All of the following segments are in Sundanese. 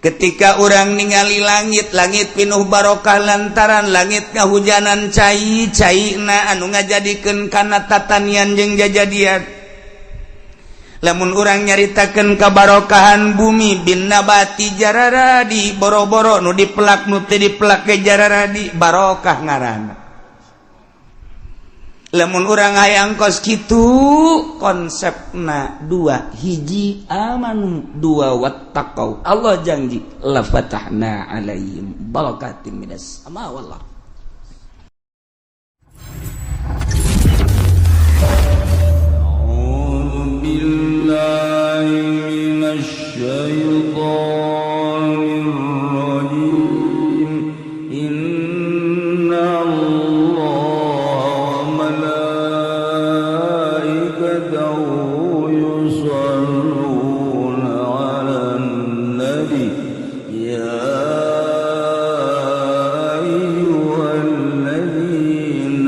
Ketika urang ningali langit, langit pinuh barokah lantaran langit ngahujanan cai caina anu ngajadikeun kana tatanian jeung jajadian. Lamun urang nyaritakeun kabarokahan bumi bin nabati, jararadi boro-boro nu dipelak, nu teu dipelak ge jararadi barokah ngaranna. Lamun urang hayang kos kitu, konsepna dua: hiji amanu, dua wattaqau. Allah janji la fatahna alaihim barakatim minas sama wallah. أعوذ بالله من الشيطان الرجيم. إن الله وملائكته يصلون على النبي يا أيها الذين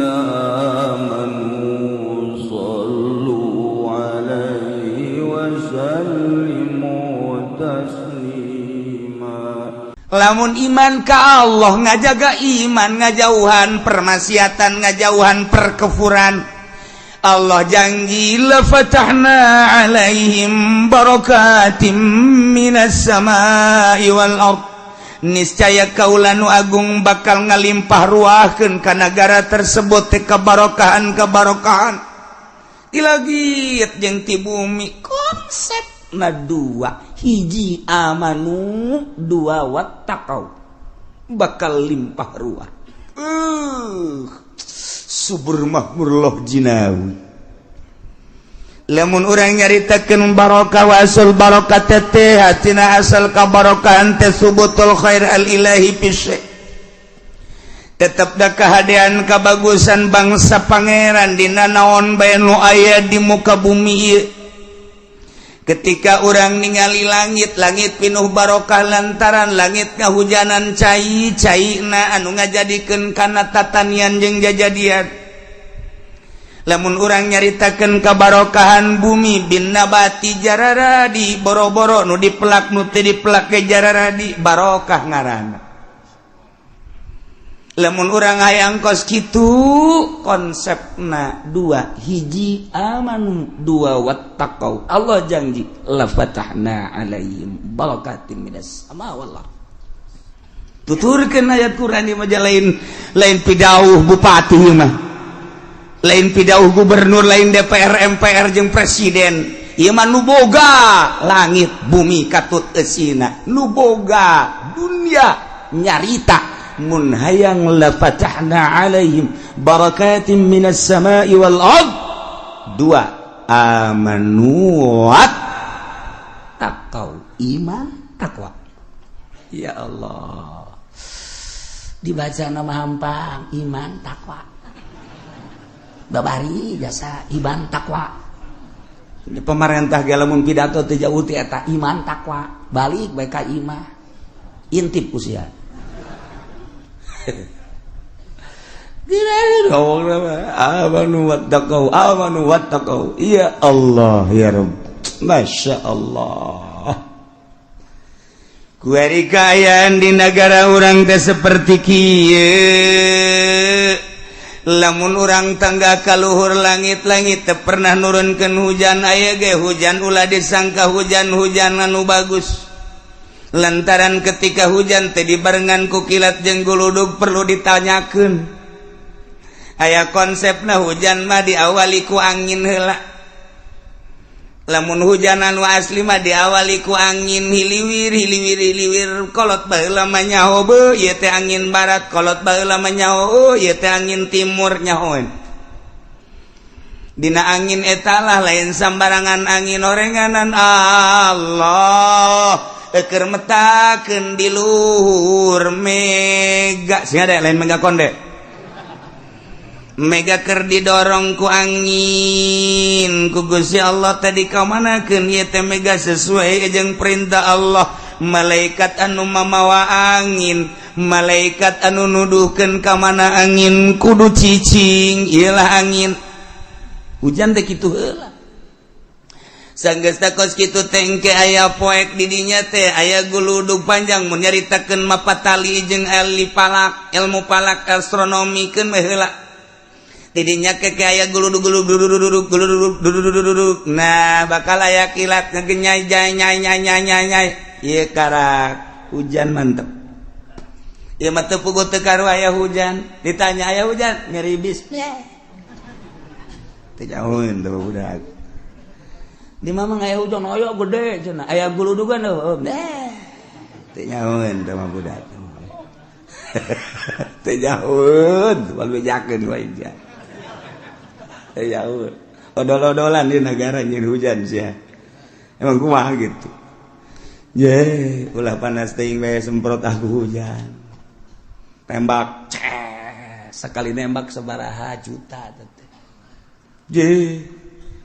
آمنوا صلوا عليه وسلموا تسليما. Lamun iman ka Allah, ngajaga iman, ngajauhan permaksiatan, ngajauhan perkefuran, Allah janji la fatahna alaihim barakatim minas samai wal ard, niscaya kaula nu agung bakal ngalimpah ruahkeun ka nagara tersebut teh kebarokahan kebarokahan ti langit jeung ti bumi. Konsep na dua: hiji amanu, dua wattaqau, bakal limpah ruah, subur makmur loh jinawi. Lamun urang nyaritakeun barokah, wasul barokah teh hatina asal kabarokahan teh subutul khair al ilahi fi syai', tetep da kahadean kabagusan bangsa Pangeran dina naon bae nu aya di muka bumi ieu. Ketika urang ningali langit, langit pinuh barokah lantaran langit ngahujanan cai caina anu ngajadikeun kana tatanian jeung jajadian. Lamun urang nyaritakeun kabarokahan bumi bin nabati, jararadi boro-boro nu dipelak, nu teu dipelak ge jararadi barokah ngaranna. Lamun urang hayang kos kitu, konsepna dua: hiji amanu, dua wattaqau. Allah janji la fatahna alaihim barakatim minas sama wallah. Tuturkeun ayat Quran ieu mah, lain lain pidauh bupati mah, lain pidauh gubernur, lain DPR, MPR jeung presiden. Ieu mah nu boga langit bumi katut eusina, nu boga dunia nyarita mun hayang la fatahna alaihim barakatim minas samai wal ard, dua amanu wat taqau, iman takwa. Ya Allah, dibaca nama hampang iman takwa, babari jasa iman takwa. Pemerintah ge lamun pidato teu jauh ti eta iman takwa, balik bae ka imah, intip ku sia. Amanu wattaqau, amanu wattaqau. Ya Allah, ya Rabb, Masya Allah. Kuari kaayaan di negara urang teh seperti kieu. Lamun urang tangga kaluhur langit-langit teu pernah nurunkeun hujan, aya ge hujan ulah disangka hujan-hujan anu bagus, lantaran ketika hujan teh dibarengan ku kilat jeung guludug. Perlu ditanyakeun, aya konsepna hujan mah diawali ku angin heula. Lamun hujan anu asli mah diawali ku angin hiliwir hiliwir hiliwir. Kolot baheula mah nyaho, beuh, ieu teh angin barat. Kolot baheula mah nyaho, oh, ieu teh angin timur. Nyahoeun dina angin etalah, lain sambarangan angin orenganan Allah. Eker metakeun di luhur mega sing ada, lain mega konde, mega ker didorong ku angin ku Gusti Allah tadi kamanakeun ieu teh mega sesuai jeung perintah Allah. Malaikat anu mamawa angin, malaikat anu nuduhkeun ka mana angin kudu cicing, iyalah angin hujan teh kitu heula. Sanggeus kos kitu teh engke aya poek di dinya teh aya guludug panjang mun nyaritakeun mapatali jeung ahli palak, ilmu palak astronomi keun we heula. Tidinya ke aya guludug guludug guludug guludug guludug. Nah, bakal aya kilat ngegenyai jai nyai nyai nyai nyai nyai. Ieu karak hujan mantep. Ieu mah teu puguh teu karu aya hujan. Ditanya aya hujan, ngeribis. Teu jauheun teh budak. Di mamang aya hujan aya gede cenah, aya guludugan heuh. Teu nyahoeun teh mah budak. Teu nyahoeun, moal bejakeun wae sia. Teu nyahoeun. Odol-odolan di negara nyeun hujan sia. Emang kumaha gitu. Ye, ulah panas teuing bae semprot aku hujan. Tembak, ces, sekali nembak sabaraha juta teh. Je,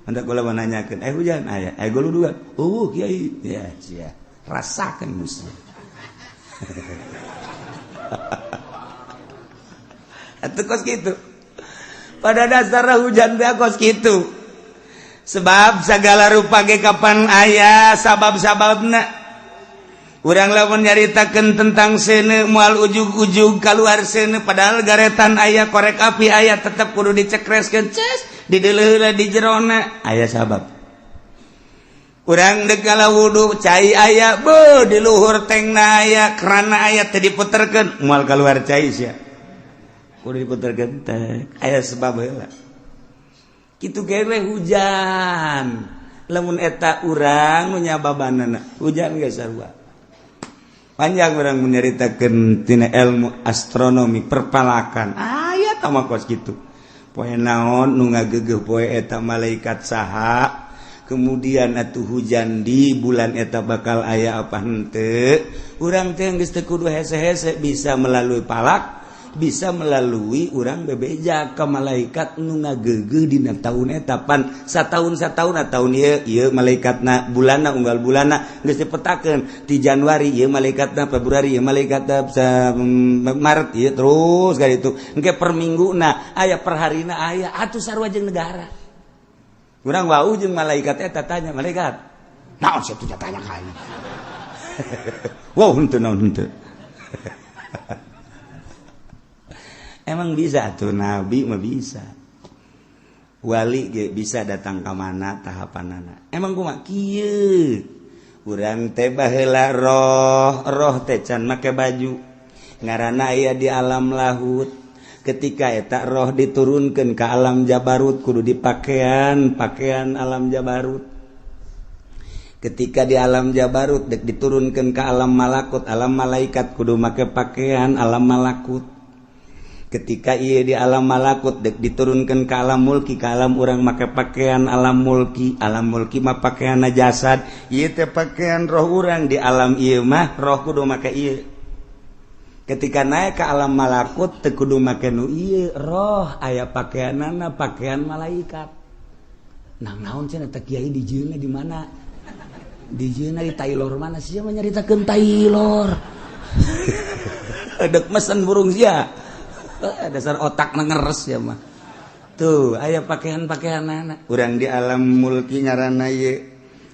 hendak kula menanyakeun, hujan aya, guludugan. Oh, kiai. Ya, sia. Rasakeun musuh. Atuh kos kitu. Pada dasarnya hujan teh kos kitu. Sebab segala rupa ge kapan aya sabab-sababna. Urang lamun nyaritakeun tentang seuneu moal ujug-ujug kaluar seuneu padahal garetan aya korek api aya tetep kudu dicekreskeun ces dideuleuh di jerona aya sabab. Urang dek ngala wudu cai aya beuh di luhur tengna aya kerana aya teu diputerkeun moal kaluar cai sia. Kudu diputerkeun teh aya sebab heula. Kitu ge we hujan. Lamun eta urang nu nyababanana hujan ge sarua. Panjang orang menyeritakan tina ilmu astronomi perpalakan aya tah mah kos kitu. Poe naon nu ngagegeuh poe eta malaikat saha, kemudian atuh hujan di bulan eta bakal aya apa henteu. Urang teh geus teu kudu hese-hese bisa melalui palak, bisa melalui urang bebeja ka malaikat nu ngagegeuh dina taun eta pan sataun sataun tahun ieu ieu malaikatna bulanna unggal bulanna geus dipetakeun ti Januari ieu malaikatna, Februari ieu malaikatna, Maret ieu terus ka ditu engke per mingguna aya per harina aya atuh sarua jeung negara. Urang wau jeung malaikat eta tanya malaikat naon sia teh tanya ka aing. Wow henteu naon henteu. Emang bisa tuh nabi mah bisa. Wali ge bisa datang ka mana tahapanana. Emang kumaha kieu? Urang teh baheula roh, roh teh can make baju. Ngaranna aya di alam lahut. Ketika eta roh diturunkeun ka alam jabarut kudu dipakean pakaian alam jabarut. Ketika di alam jabarut dek diturunkeun ka alam malakut, alam malaikat kudu make pakaian alam malakut. Ketika ia di alam malakut dek diturunkan ke alam mulki, ke alam urang make pakaian alam mulki, alam mulki mah pakaian jasad, ieu teh pakaian roh urang di alam ieu mah roh kudu make ieu. Ketika naik ke alam malakut teu kudu make nu ieu, roh aya pakaianana pakaian malaikat. Nah naon cenah teh kiai dijieunna di mana? Dijieunna di Taylor mana sia mah nyaritakeun Taylor. Dek mesen burung sia. Dasar otak ngeres ya mah. Tuh aya pakaian-pakaian anak. Urang di alam mulki ngaranna ieu.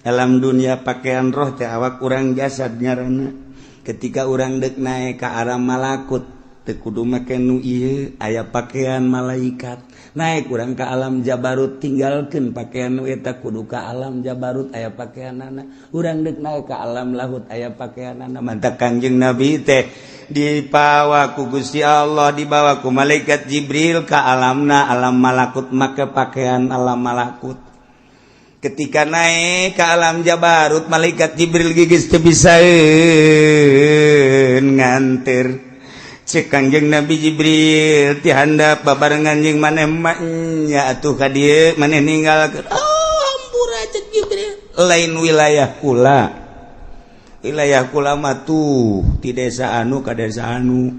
Alam dunia pakaian roh teh awak urang jasad ngaranna. Ketika urang dek naik ka alam malakut teu kudu make nu ieu, aya pakaian malaikat. Naik urang ka alam jabarut tinggalkeun pakaian nu eta kudu ka alam jabarut aya pakaianana. Urang dek naik ka alam lahut aya pakaianana. Mantak Kangjeng Nabi teh dipawa ku Gusti Allah, dibawa ku malaikat Jibril ke alamna alam malakut make pakaian alam malakut. Ketika naik ke alam jabarut malaikat Jibril gigis teu bisaeun nganter. Cek Kangjeng Nabi Jibril ti handap babarengan jeung maneh mah nya atuh ka dieu maneh ninggalkeun. Oh hampura cek Jibril, lain wilayah kula. Wilayah kula mah tuh ti desa anu ka desa anu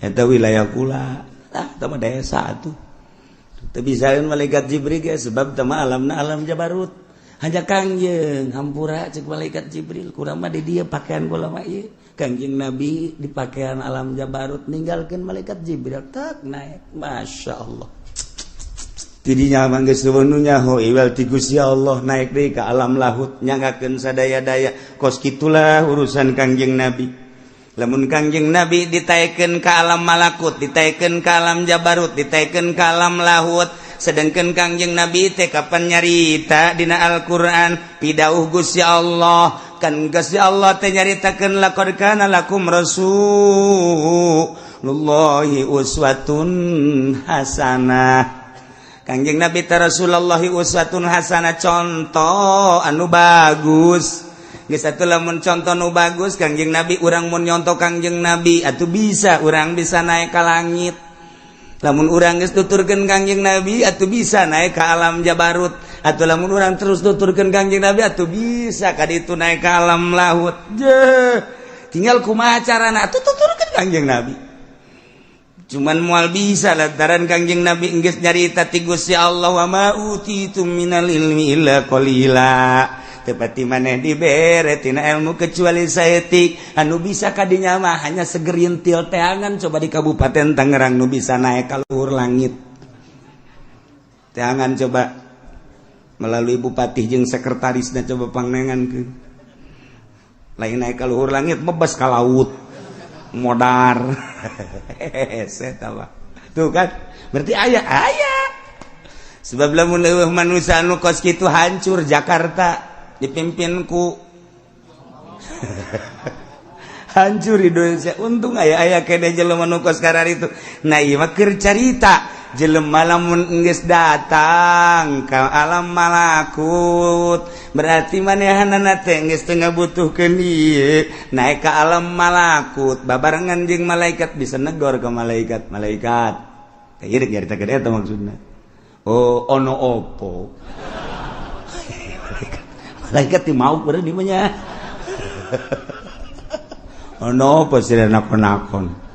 eta wilayah kula. Ah tah mah desa atuh teu bisaeun malaikat Jibril ge sebab tah mah alamna alam jabarut. Hanya Kangjeng hampura cek malaikat Jibril kula mah di dieu pakaian kula mah ieu. Kangjeng Nabi di pakaian alam jabarut ninggalkeun malaikat Jibril tak naik. Masya Allah. Tidinya mah geus nu nyaho iwal ti Gusti Allah, naik deui ka alam lahut, nyanggakeun sadaya-daya. Kos kitulah urusan Kangjeng Nabi. Lamun Kangjeng Nabi ditaekeun ka alam malakut, ditaekeun ka alam jabarut, ditaekeun ka alam lahut, sedangkan Kangjeng Nabi teh kapan nyarita dina Al-Qur'an pidauh Gusti Allah kan. Gusti Allah teh nyaritakeun, "Laqad kana lakum rasulullahi uswatun hasanah." Kangjeng Nabi teh Rasulullah uswatun hasanah, contoh anu bagus. Geus atuh, lamun contoh nu bagus Kangjeng Nabi, urang mun nyontoh Kangjeng Nabi atuh bisa, urang bisa naik ka langit. Lamun urang geus tuturkeun Kangjeng Nabi atuh bisa naik ke alam jabarut, atau lamun urang terus tuturkeun Kangjeng Nabi atuh bisa ka ditu naik ke alam lahut. Je, tinggal kumaha carana atuh tuturkeun Kangjeng Nabi. Cuman moal bisa lantaran Kangjeng Nabi geus nyarita ti Gusti Allah, "Wa ma utitum minal ilmi illa qalila." Teu pati maneh dibere tina ilmu kecuali saeutik. Anu bisa kadinya mah hanya segerintil. Teangan coba di Kabupaten Tangerang nu bisa naik ka luhur langit. Teangan coba melalui bupati jeung sekretarisna, coba pangneangankeun. Lain naik ka luhur langit, bebas ka laut modar. Tuh kan, berarti aya aya sebab. Lamun leuweuh manusia anu kos kitu, hancur Jakarta dipimpin ku, hancur Indonesia. Untung aya aya kene jelema nu kos itu. Nah, ieu mah keur carita jelema lamun geus datang ka alam malakut, berarti manehanana teh geus teu ngabutuhkeun ieu. Naik ka alam malakut babarengan jeung malaikat, bisa negor ke malaikat. Malaikat kayak ieu nyaritakeun eta maksudna. Oh, ono opo? Malaikat di mau berarti di mana? Ono apa sih nakon-nakon?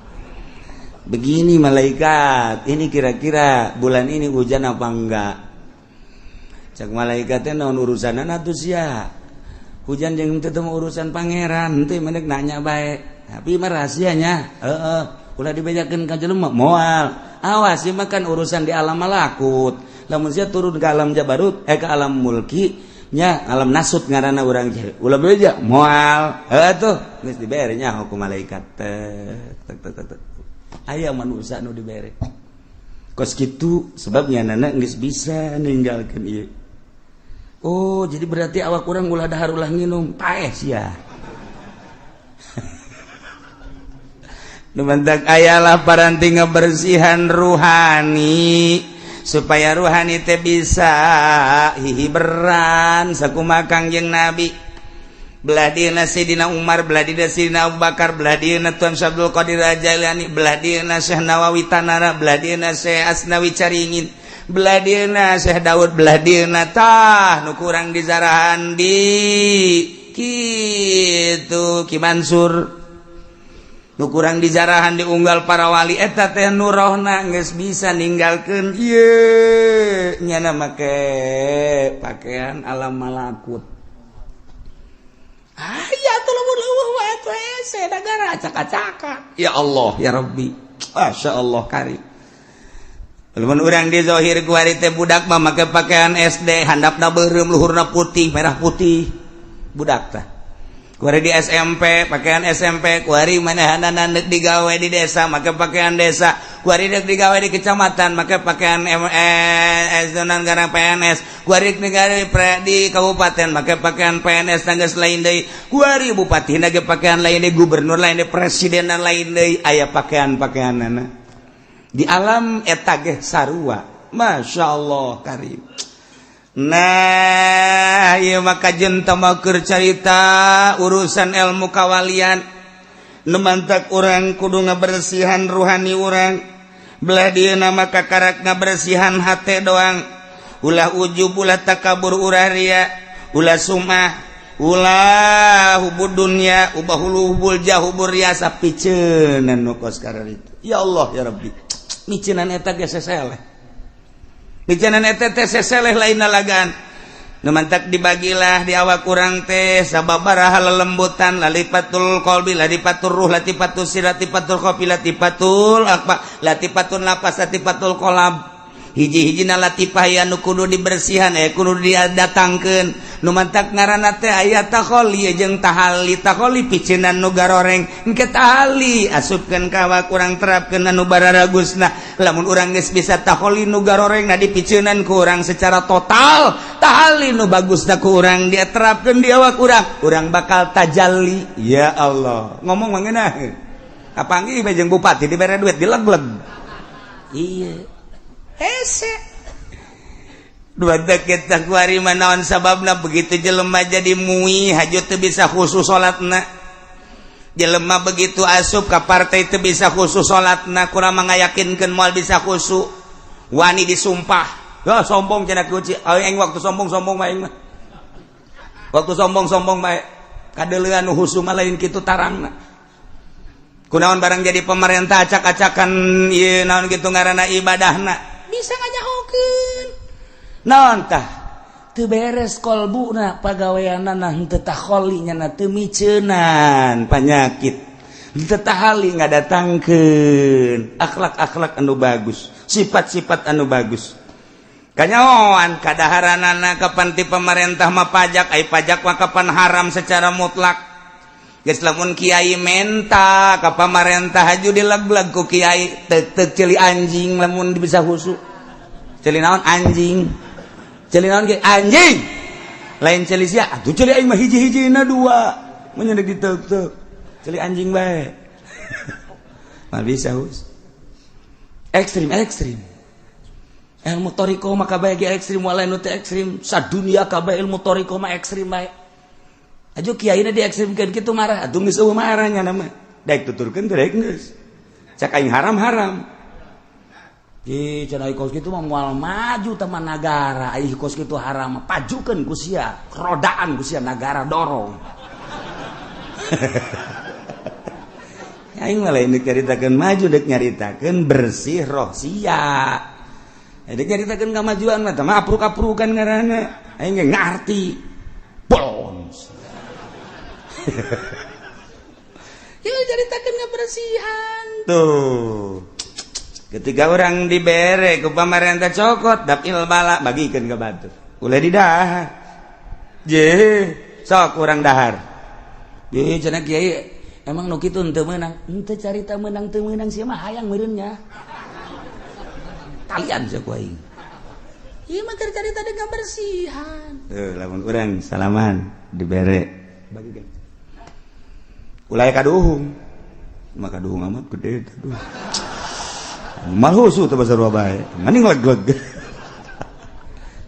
Begini, malaikat, ini kira-kira bulan ini hujan apa enggak? Cek malaikatnya, naon urusan atuh sia? Hujan jeung teu urusan Pangeran, teu mendek nanya bae. Tapi mah rahasianya, heeh, ulah dibejakeun ka jelema moal. Awas, ieu mah kan urusan di alam malakut. Lamun sia turun ke alam jabarut, eh, ke alam mulki nya, alam nasut ngaranna urang, ulah beja moal. Heuh tuh, geus dibere nya hukum malaikat tek tek tek tek. Aya manusia nu dibere kos kitu sebabnya nana geus bisa ninggalkeun ieu. Oh, jadi berarti awak urang ulah dahar, ulah nginum, paeh sia. Nu mantak ayalah paranti ngebersihan ruhani supaya ruhani teh bisa hihiberan sakumaha Kangjeng Nabi. Belah dieuna Sayyidina Umar, belah dieuna Sayyidina Abu Bakar, belah dieuna Tuan Syekh Abdul Qadir Jailani, belah dieuna Syekh Nawawi Tanara, belah dieuna Syekh Asnawi Caringin, belah dieuna Syekh Daud, belah dieuna tah nu kurang dizarahan di kitu Ki Mansur, nu kurang dijarahan diunggal para wali. Eta teh nurohna geus bisa ninggalkeun ieu, nyana make pakaian alam malakut. Aya tuh lamun leuweuh wae tuh hese negara acak-acakan. Ya Allah ya Rabbi, Masya Allah karim. Lamun urang di zahir kuari teh budak mah make pakaian SD, handapna beureum, luhurna putih, merah putih, budak tah. Kuari di SMP pakaian SMP, kuari manehanana deuk digawe di desa make pakaian desa, kuari deuk digawe di kecamatan make pakaian MS dan garang PNS, kuari digawe di kabupaten make pakaian PNS, tanggas lain deui, kuari bupati ge pakaian lain deui, gubernur lain deui, presiden lain deui. Aya pakaian-pakaianana di alam eta ge sarua. Masya Allah karim. Nah, ieu maka jenta keur carita urusan ilmu kawalian. Nu mantak urang kudu ngabersihan ruhani urang. Belah dieuna maka karak ngabersihan hate doang. Ulah ujub, ulah takabur, ulah ria, ulah sumah, ulah hubud dunya, ubah hulu hubul jah, hubur riasa, piceunan nu kos itu. Ya Allah ya Rabbi. Miceunan eta ge seseleh. Micenan eta teh seseleh, lain lalagan. Nu mantak dibagilah di awak urang teh sababaraha lelembutan: latifatul qalbi, latifatul ruh, latifatul sir, latifatul khafi, latifatul apa, latifatul nafas, latifatul qalb. Hiji-hijina latifah aya nu kudu dibersihan, aya kudu didatangkeun. Nu mantak ngaranna teh aya takholi jeung tahali. Takholi piceunan nu garoreng, engke tahali asupkeun ka awak urang, terapkeun anu bararagusna. Lamun urang geus bisa takholi nu garoreng na dipiceunan ku urang secara total, tahali nu bagusna ku urang diterapkeun di awak urang, urang bakal tajalli. Ya Allah, ngomong mah ngeunah. Kapanggih bae jeung bupati dibere duit dileg-leg. Iya. Hese. Dua kita kuari naon sababna begitu jelema jadi mui haju teu bisa khusus salatna. Jelema begitu asup ka partai teu bisa khusus salatna, kurang mengayakinkeun moal bisa khusyuk. Wani disumpah. Ya sombong cenah kunci. Aing waktu sombong-sombong mah aing mah. Waktu sombong-sombong mah kadeuleuan nu khusyuk mah lain kitu tarangna. Kunaon barang jadi pemerintah acak-acakan ieu naon kitu ngaranna ibadahna. Bisa nganyahokeun. Naon tah? Teu beres kolbuna pagaweanana, henteu takholi nya, teu miceunan panyakit. Henteu tahali ngadatangkeun akhlak-akhlak anu bagus, sifat-sifat anu bagus. Kanyahoan kadaharanana kapan ti pemerintah mah pajak, ai pajak mah kapan haram secara mutlak. Geus lamun kiai menta ka pamarentah haju dileg-leg ku kiai, tek-tek ceuli anjing lamun bisa khusyuk. Ceuli naon anjing? Ceuli naon ge anjing? Lain ceuli sia, atuh ceuli aing mah hiji-hijina dua. Mun deuk ditek-tek. Ceuli anjing bae. Mah bisa hus. Ekstrim ekstrim. Ilmu thoriqoh mah kabeh ge ekstrim, walain nu teu ekstrim, sadunia kabeh ilmu thoriqoh mah ekstrim bae. Aju kiaina di ekstrimkeun kitu marah, atuh geus eueuh marahnya nama. Daek tuturkeun teh daek geus. Cak aing haram-haram. Ih, cenah kos kitu mah moal maju teman nagara, ai kos kitu haram, pajukeun ku sia, rodaan ku sia nagara dorong. Aing mah lain deuk nyaritakeun maju, deuk nyaritakeun bersih roh sia. Deuk nyaritakeun kamajuan mah tah mah apruk-aprukan ngaranna. Aing ge ngarti. Bolons. Ya caritakeun kebersihan tuh. Ketika orang dibere ku pamarentah cokot dapil bala bagikeun ka batur. Ulah didahar. Je, sok urang dahar. Je cenah kiai emang nu kitu henteu meunang. Henteu carita meunang teu meunang sia mah hayang meureun nya. Talian sia ku aing. Ieu mah keur carita dengan kebersihan. Tuh lamun urang salaman dibere bagikeun. Ulah kaduhung. Maka kaduhung amat gede aduh. Mal husu teh basarua bae. Mending leg-leg.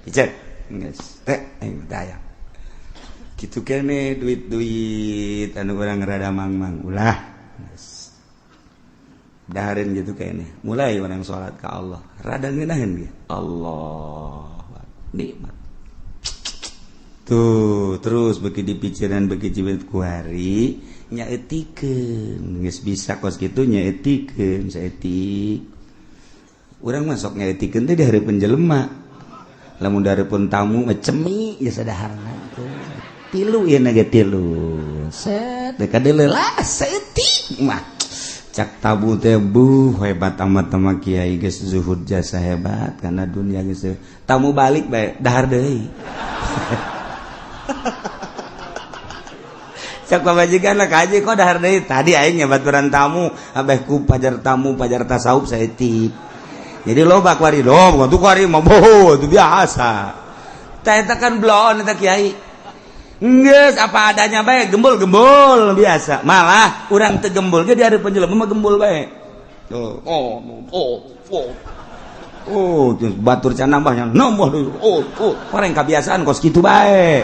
Icet. Geus. Teh aing teh aya. Kitu kene duit-duit anu urang rada mangmang ulah. Geus. Dahareun gitu kene. Mulai urang salat ka Allah. Rada ngeunaheun ge. Allah. Nikmat. Tuh, terus beki dipikiran beki cibet kuari nyaetikeun. Geus bisa kos kitu nyaetikeun saeutik. Urang masuk nyaetikeun teh di hareupeun jelema. Lamun di hareupeun tamu mah cemi geus sadaharna tuh. Tilu ieu na ge tilu. Set teh kadeuleu lah saeutik mah. Cak tabu teh buh hebat amat sama kiai geus zuhud jasa hebat karena dunia geus tamu balik bae dahar deui. Cak pamajikan lah kaji kok dahar deui tadi aing nyabaturan tamu abeh ku pajar tamu pajar tasawuf saeutik. Jadi loba kuari loba tuh kuari mah boh itu biasa. Tah eta kan bloon eta kiai. Geus apa adanya bae gembul-gembul biasa. Malah urang teu gembul ge di hareupeun jelema mah gembul bae. Tuh. Oh, oh, oh. Oh, terus batur can nambahnya nambah deui. Oh, oh, orang kebiasaan kos kitu bae.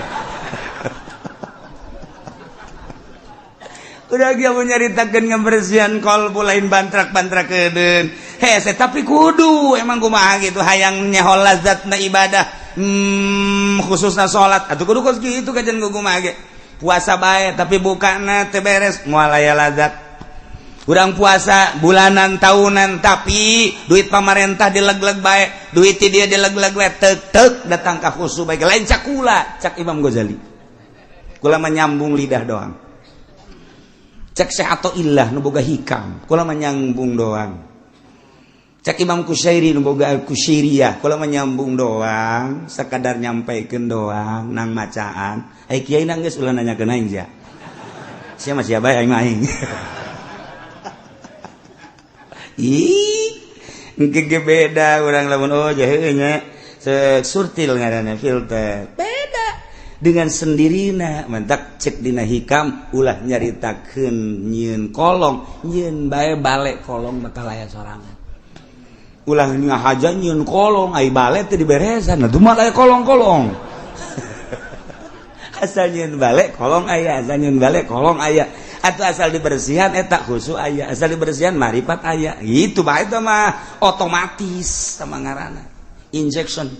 Udah dia menyaritakeun ngebersihan kolbu lain bantrak-bantrak kedeun. Hese tapi kudu emang kumaha gitu hayang nyaho lazatna ibadah. Khususna salat atuh kudu kos kitu kajian kumaha ge. Puasa bae tapi bukana teu beres moal aya lazat. Urang puasa bulanan tahunan tapi duit pamarentah dileg-leg bae, duit dia dileg-leg bae tek-tek datang ka khusu bae lain cakula cak Imam Ghazali. Kula menyambung lidah doang. Cek Syekh atau ilah nu boga hikam, kula menyambung doang. Cek Imam Kusyairi nu boga Kusyairiyah, kalau menyambung doang, sekadar nyampaikeun doang nang macaan. Ai kiai nang geus ulah nanyakeun aing sia. Sia mah sia bae, aing mah aing. Ih, engke ge beda urang lamun oh jahe nya. Surtil ngaranna filter. Beda dengan sendirina. Mentak cek dina hikam, ulah nyaritakeun nyieun kolong, nyieun bae balik kolong bakal aya sorangan. Ulah ngahaja nyieun kolong, ai bale teu diberesan, nah mah aya kolong-kolong. Asal nyieun bale kolong aya, asal nyieun bale kolong aya, atau asal dibersihan eta khusu aya, asal dibersihan marifat aya. Gitu bae itu mah otomatis sama ngaranna injection.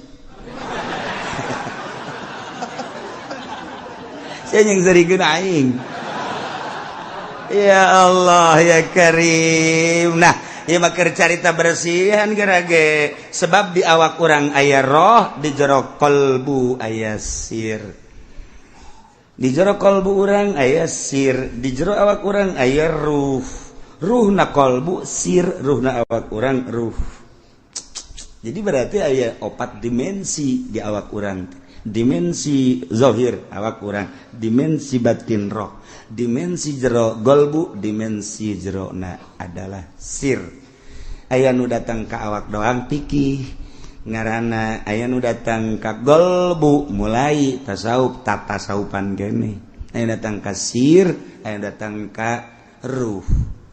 Saya yang serikeun aing. Ya Allah ya Karim. Nah, ieu mah keur carita bersihan gerage, sebab di awak urang aya roh, di jero kolbu aya sir. Di jero kolbu urang aya sir, di jero awak urang aya ruh. Ruhna kolbu sir, ruhna awak urang ruh. Jadi berarti aya opat dimensi di awak urang. Dimensi zahir awak urang, dimensi batin roh, dimensi jero golbu, dimensi jero na adalah sir. Aya nu datang ka awak doang pikih ngaranna, aya nu datang ka golbu mulai tasawuf tatasawufan kene, aya datang ka sir, aya datang ka ruh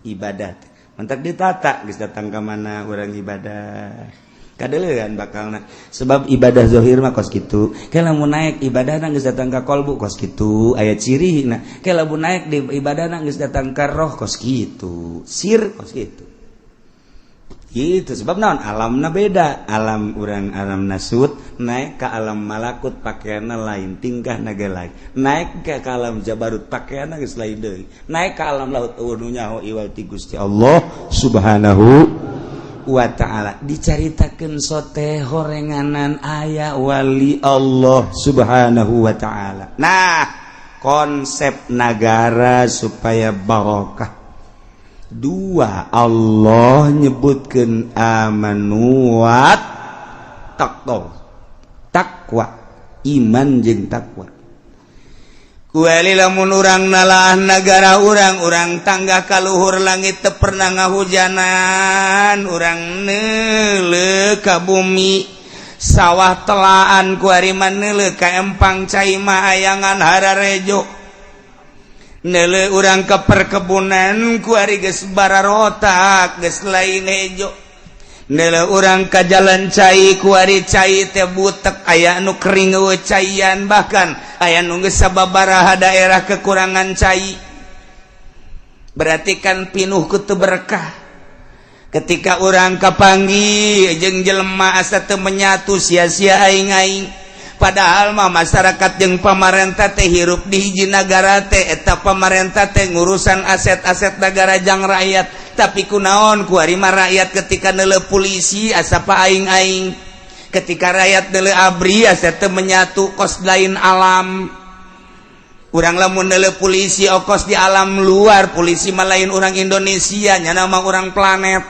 ibadah. Mentak ditata geus datang ka mana urang ibadah kadelean bakalna, sebab ibadah zahir mah kos kitu. Ke lamun naik ibadah geus datang ka kolbu kos kitu, aya ciri. Nah, ke lamun naik di ibadah geus datang ka roh kos kitu, sir kos kitu. Gitu sebab naon, alamna beda, alam urang alam nasut naik ke alam malakut pakaianna lain, tingkah naga lain, naik ke alam jabarut pakaianna geus lain deui, naik ke alam laut eueuh nu nyaho iwal ti Gusti Allah Subhanahu wa ta'ala. Dicaritakeun sote horenganan aya wali Allah Subhanahu wa ta'ala. Nah, konsep nagara supaya barokah dua, Allah nyebutkeun amanu wat taqwa, takwa, iman jeung takwa. Kuali lamun urang nalaah nagara urang, urang tangga kaluhur langit teu pernah ngahujanan, urang neuleuh ka bumi sawah telaan, kuari mah neuleuh ka empang cai mah ayangan hararejo, neuleuh urang ke perkebunan kuari geus bararotak geus lain hejo, neuleuh urang ka jalan cai kuari cai teh butek, aya nu kering eueuh caian, bahkan aya nu geus sababaraha daerah kekurangan cai. Berarti kan pinuh ku teu berkah. Ketika urang kapanggih jeung jelema asa teu menyatu, sia-sia aing-aing. Padahal mah masyarakat jeung pamarentah teh hirup di hiji nagara teh, eta pamarentah teh ngurusan aset-aset negara jang rakyat. Tapi kunaon kuari mah rakyat ketika neuleuh polisi asa pa aing-aing, ketika rakyat neuleuh ABRI asa teu menyatu, kos lain alam. Urang lamun neuleuh polisi okos di alam luar, polisi mah lain orang Indonesia, nyana mah orang planet.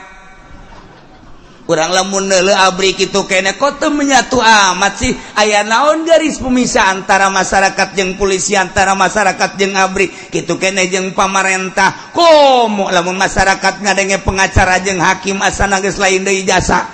Urang lamun neuleuh ABRI kitu kene, kok teu menyatu amat sih, aya naon garis pemisah antara masyarakat jeung polisi, antara masyarakat jeung ABRI kitu kene jeung pamarentah? Komo lamun masyarakat ngadenge pengacara jeung hakim asana geus lain deui jasa.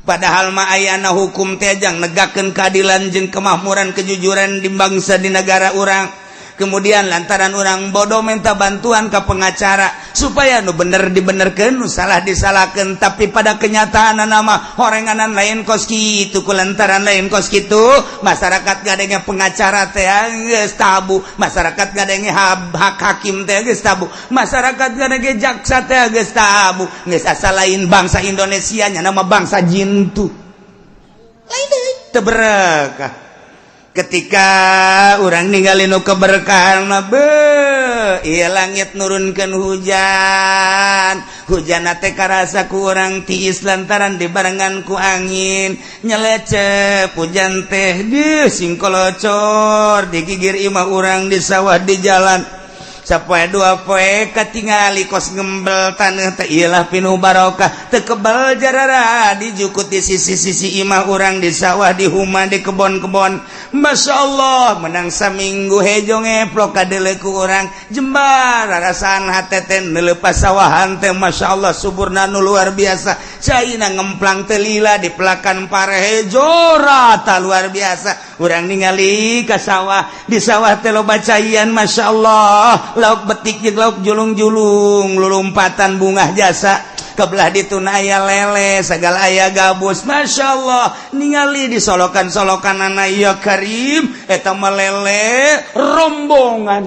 Padahal mah ayana hukum teh jang negakeun keadilan jeung kemakmuran kejujuran di bangsa, di negara urang. Kemudian lantaran orang bodoh minta bantuan ke pengacara supaya nu bener dibenerkeun, nu salah disalahkeun, tapi pada kenyataan nama horenganan lain kos kitu. Ku lantaran lain kos kitu, masyarakat ngadenge pengacara teh geus tabu, masyarakat ngadenge hak hakim teh geus tabu, masyarakat ngadenge jaksa teh geus tabu, geus asa lain bangsa Indonesia nya, nama bangsa jintu lain deui, teu berekah. Ketika orang ninggalin nu keberkahan mah be, ieu langit nurunkeun hujan, hujan teh karasa ku urang tiis lantaran dibarengan ku angin nyelecep, hujan teh di singkolocor di gigir imah urang, di sawah, di jalan. Sapoe dua poe katingali kos ngembel taneuh teh, iyalah pinuh barokah, teu kebel jarara dijukut di sisi-sisi imah urang, di sawah, di huma, di kebon-kebon. Masya Allah, menang saminggu hejo ngeplok kadeuleu ku urang jembar rasaan hate teh lepas sawahan teh. Masya Allah, suburna nu luar biasa, caina ngemplang teu lila, dipelakan pare hejo rata, luar biasa. Urang ningali ka sawah, di sawah teh loba caian. Masya Allah, lauk betik jeung lauk julung-julung lulumpatan, bungah jasa. Kebelah dituna aya lele segala, aya gabus. Masya Allah, ningali di solokan-solokan anak, ya Karim, eta mah lele rombongan.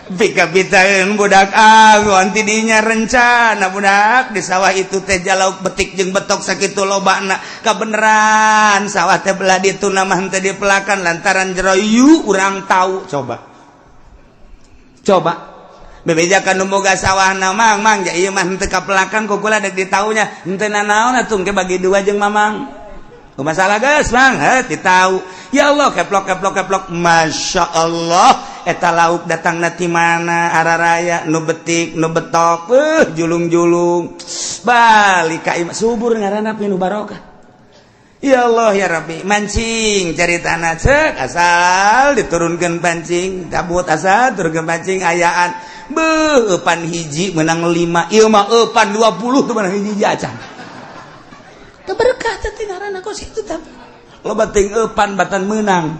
Pika-pitaeun budak angon tidinya rencana budak di sawah itu teh jalauk betik jeung betok sakitu lobana. Kabeneran sawah teh belah ditu mah henteu dipelakan lantaran jero yu urang tahu. Coba coba bebejakan nu boga sawahna, "Mang, Mang, ja ieu mah henteu kapelakan ku kula, dek ditaunya henteu nanaon atuh, engke bagi dua jeung Mamang." Masalah geus, Mang, heh ditau. Ya Allah, keplok keplok keplok. Masya Allah, eta lauk datang ti mana araraya, nu betik nu betok, julung-julung balik ka imah. Subur ngaranna, pinuh barokah. Ya Allah ya Rabbi, mancing cari tanah cek asal diturunkan pancing tabut, asal turunkan pancing ayaan. Beuh, eupan hiji menang 5, ieu mah eupan 20 tuh menang hiji acan. Teu berkah teh ngaranna kos kitu teh. Loba teuing eupan batan menang.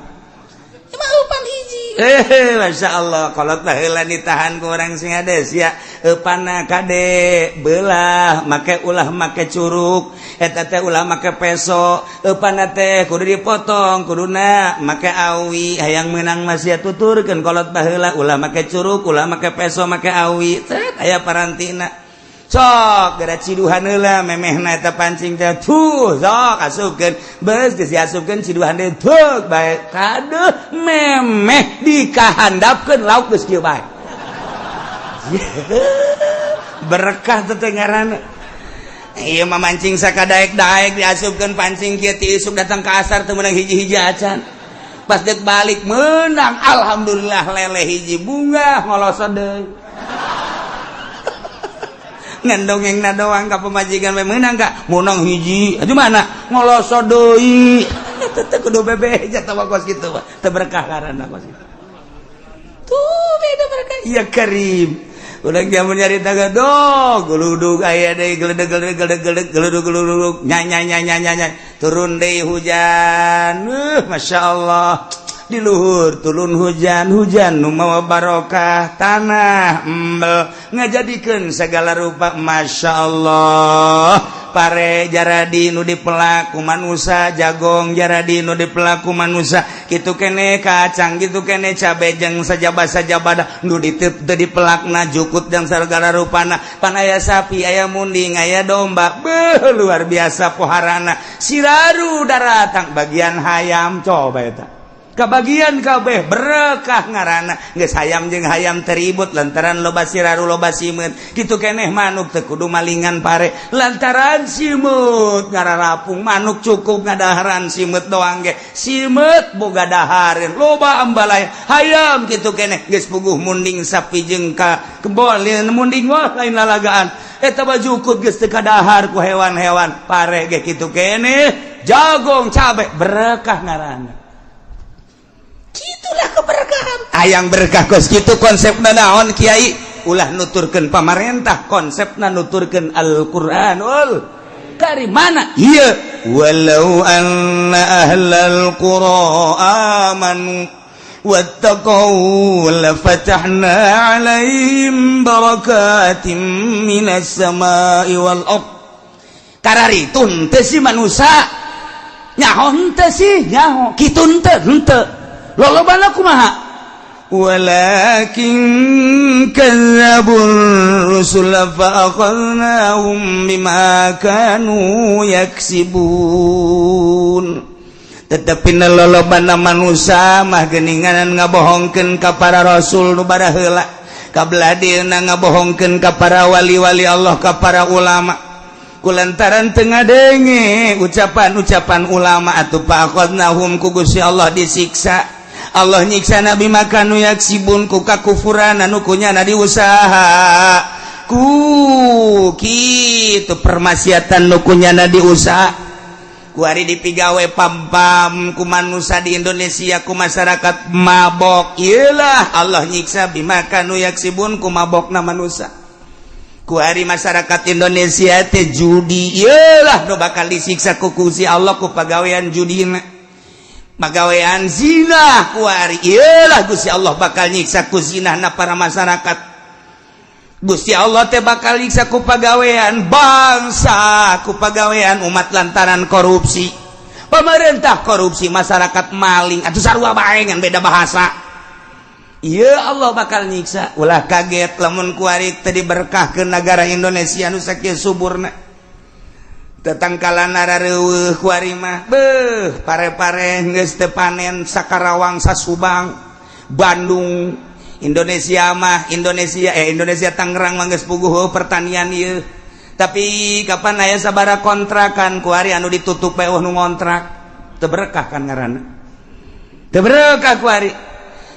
Emang eupan hiji. Eh, Masya Allah, kolot baheula ditahan ku orang sing hades ya. Eupanna kade belah, make ulah make curuk, eta teh ulah make peso, eupanna teh kudu dipotong, kuduna make awi, hayang menang masih tuturkeun kolot baheula, ulah make curuk, ulah make peso, make awi. Cet aya parantina. Sok gara ciduhan heula memehna eta pancing teh, tuh sok asupkeun, beus geus diasupkeun, ciduhan deui, tuh bae kadeuh memeh dikahandapkeun lauk geus kieu bae. Berkah teh ngaranna. Ieu mah mancing sakadaek-daek, diasupkeun pancing kieu ti isuk datang ke asar teu meunang hiji-hiji acan. Pas dek balik menang, alhamdulillah, lele hiji, bunga ngolosot deui. Ngan dongeng na doang ka pemajikan we, meunang ka menang hiji aduh mana ngolosot deui. Eta teh kudu bebeja teh kos kitu mah teu berkah ngaranna kos kitu. Tuh beda berkah. Ya Karim, udah zaman nyarita gadog geludug aya deui, geledeg geledeg geledeg geledeg geludug geludug nya nya nya nya nya, turun deui hujan. Masya Allah, di luhur turun hujan, hujan nu mawa barokah, tanah embel ngajadikeun segala rupa. Masya Allah, pare jaradi nu dipelak ku manusa, jagong jaradi nu dipelak ku manusa, kitu kene kacang, kitu kene cabe jeung sajaba-sajabada nu diteu teu dipelakna, jukut dan segala rupana. Pan aya sapi, aya munding, aya domba, beuh luar biasa poharana. Siraru daratang bagian hayam, coba eta kebagian kabeh, berkah ngaranna. Geus hayam jeung hayam teribut lantaran loba siraru, loba simeut. Kitu keneh manuk, teu kudu malingan pare lantaran simeut ngararapung. Manuk cukup ngadaharan simeut doang ge, simeut boga dahareun, loba ambalaya. Hayam kitu keneh, geus puguh munding sapi jeung ka kebon munding, wah lain lalagaan eta mah, jukut geus teu kadahar ku hewan-hewan. Pare ge kitu keneh, jagong, cabe, berkah ngaranna. Itulah keberkahan. Hayang berkah kos kitu konsepna naon, Kiai? Ulah nuturkeun pamarentah, konsepna nuturkeun Al-Qur'anul Karim. Mana ieu? Walau anna ahlal qura amanu wattaqau lafatahna alaihim barakatim minas samai wal ard. Kararitu henteu sih manusia? Nyaho henteu sih? Nyaho. Kitu henteu? Henteu. Lolobana kumaha? Walakin kadzdzabur rusul fa akhadnahum bima kanu yaksibun. Tetapi lolobana manusia mah geninganan ngabohongkeun ka para rasul nu baraheula, kabelah dieuna ngabohongkeun ka para wali-wali Allah, ka para ulama. Kulantaran teu ngadenge ucapan-ucapan ulama atuh, faakhadnahum, ku Gusti Allah disiksa. Allah nyiksa na bima kanu yaksibun, ku kakufuran anu kunyana diusaha, ku kitu permaksiatan nu kunyana diusaha. Kuari dipigawe pam-pam ku manusia di Indonesia, ku masyarakat mabok. Iyalah, Allah nyiksa bima kanu yaksibun, ku mabokna manusia. Kuari masyarakat Indonesia teh judi, iyalah, nu bakal disiksa ku Gusti Allah ku pagawean judina. Pagawean zina kuari, iyalah, Gusti Allah bakal nyiksa ku zinahna para masyarakat. Gusti Allah teh bakal nyiksa ku pagawean bangsa, ku pagawean umat lantaran korupsi. Pemerintah korupsi, masyarakat maling atau sarua bae, ngan beda bahasa. Iya, Allah bakal nyiksa. Ulah kaget lamun kuari tadi berkah ke negara Indonesia nu sakieu suburna. Tetangkalan rareuweuh kuari mah, beuh, pare-pare geus teu panen, Sakarawang, Sasubang, Bandung, Indonesia mah, Indonesia, eh, Indonesia Tangerang mah geus puguh pertanian ieu. Tapi kapan aya sabara kontrakan kuari anu ditutup bae, nu ngontrak? Teu berkah kan ngaranna, teu berkah. Kuari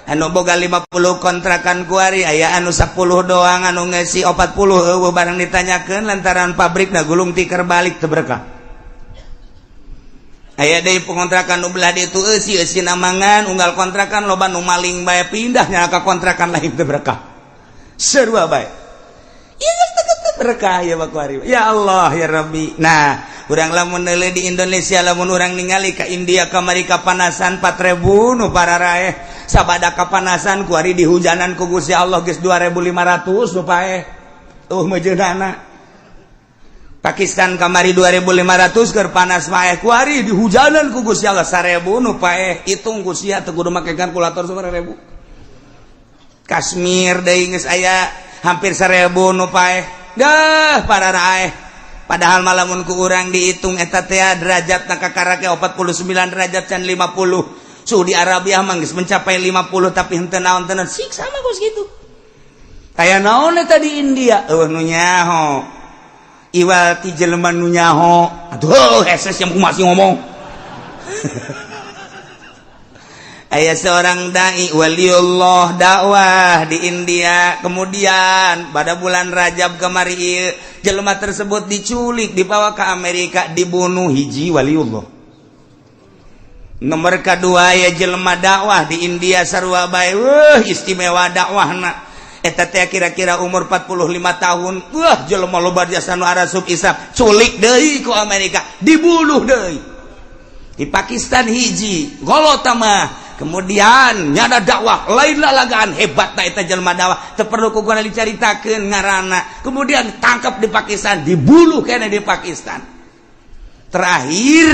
anu boga 50 kontrakan, kuari aya anu 10 doang, anu ngeusi 40 euweuh barang ditanyakeun lantaran pabrik na gulung tikar balik. Teu berkah. Aya deui pengontrakan nu belah ditu, eusi eusi namangan unggal kontrakan loba nu maling bae, pindah nya ka kontrakan lain. Teu berkah, sarua bae. Ieu geus teu berkah ya kuari. Ya Allah, ya Rabbi. Nah, urang lamun neuleuh di Indonesia, lamun urang ningali ka India kamari kapanasan 4000 nu pararaeh sabada kapanasan, kuari dihujanan ku Gusti Allah geus 2500 nu paeh tuh meujeunana. Pakistan kamari 2500 keur panas paeh, kuari dihujanan ku Gusti Allah 1000 nu paeh. Hitung ku sia, teu kudu make kalkulator, 1000. Kashmir deui geus aya hampir 1000 nu paeh dah pararaeh. Padahal malamun ku urang dihitung eta teh derajat na kakarake 49 derajat can 50. Saudi Arabia mah geus mencapai 50, tapi henteu naon tenan siksa mah kos kitu. Aya naon eta di India? Euweuh nu nyaho. Iwal ti jelema nu nyaho atuh heses yang masih ngomong. Aya seorang dai waliullah dakwah di India. Kemudian pada bulan Rajab kemari ieu, jelema tersebut diculik, dibawa ke Amerika, dibunuh. Hiji waliullah. Nomor kedua ya, jelema dakwah di India sarua bae, wah, istimewa dakwahna. Eta teh kira-kira umur 45 tahun. Wah, jelema loba jasa nu arasup Islam, culik deui ku Amerika, dibunuh deui. Di Pakistan hiji golota mah, kemudian nyada dakwah lain lalagaan, hebat ta eta jelema dakwah, teu perlu ku gua dicaritakeun ngaranna. Kemudian tangkap di Pakistan, dibunuh kene di Pakistan. Terakhir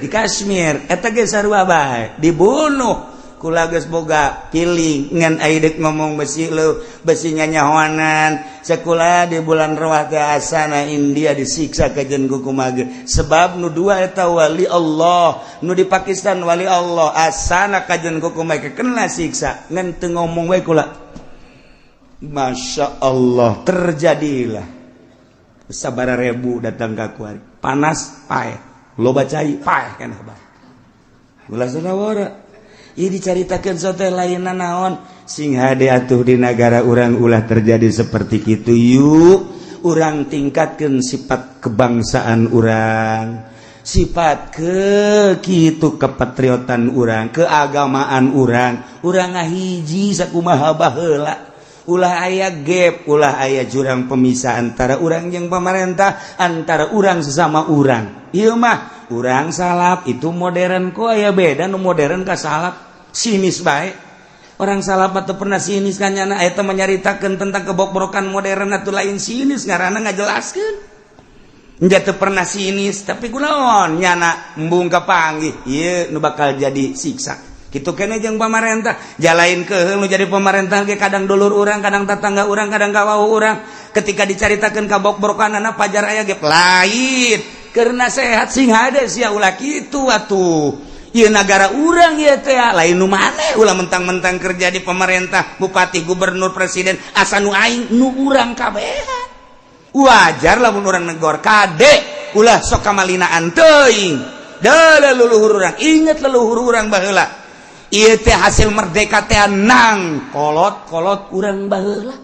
di Kashmir eta ge sarua bae, dibunuh. Kula geus boga piling ngan ai deuk ngomong besi lu besi nyanyahoanan. Sekolah di bulan rawat teh asana India disiksa kajen ku kumaha, sebab nu dua eta wali Allah, nu di Pakistan wali Allah, asana kajen ku kumaha kena siksa ngan teu ngomong we kula. Masya Allah, terjadilah sabara ribu datang ka kuari, panas paeh, loba cai paeh, kan bae ulah sadawara. Ieu dicaritakeun sote lainna naon, sing hade atuh di negara urang ulah terjadi seperti kitu. Yuk, urang tingkatkeun sifat kebangsaan urang, sifat ke kitu kepatriotan urang, keagamaan urang. Urang ngahiji sakumaha baheula, ulah aya gap, ulah aya jurang pemisah antara urang yang pemerintah, antara urang sesama urang. Ieu mah urang salaf itu modern, kok aya beda nu modern ka salaf? Sinis bae orang salaf atau pernah sinis kan nyana. Eta menyaritakeun tentang kebokbrokan modern atau lain sinis ngaranna, ngajelaskeun. Nya teu pernah sinis, tapi kunaon nyana embung kapanggih ieu nu bakal jadi siksa kitu kene jeung pamarentah. Jalain ke nu jadi pemerintah ge kadang dulur urang, kadang tetangga urang, kadang kawau urang. Ketika dicaritakeun kabokbrokanana pajar aya ge lain karena sehat, sing hade sia, ulah kitu atuh. Ieu nagara urang ieu teh, lain nu maneh. Ulah mentang-mentang kerja di pemerintah, bupati, gubernur, presiden, asa nu aing nu urang kabehan. Wajar lamun urang negor, kade ulah sok kamalinaan teuing. Deuleu leluhur urang, inget leluhur urang baheula. Ieu teh hasil merdeka teh nang kolot-kolot urang baheula.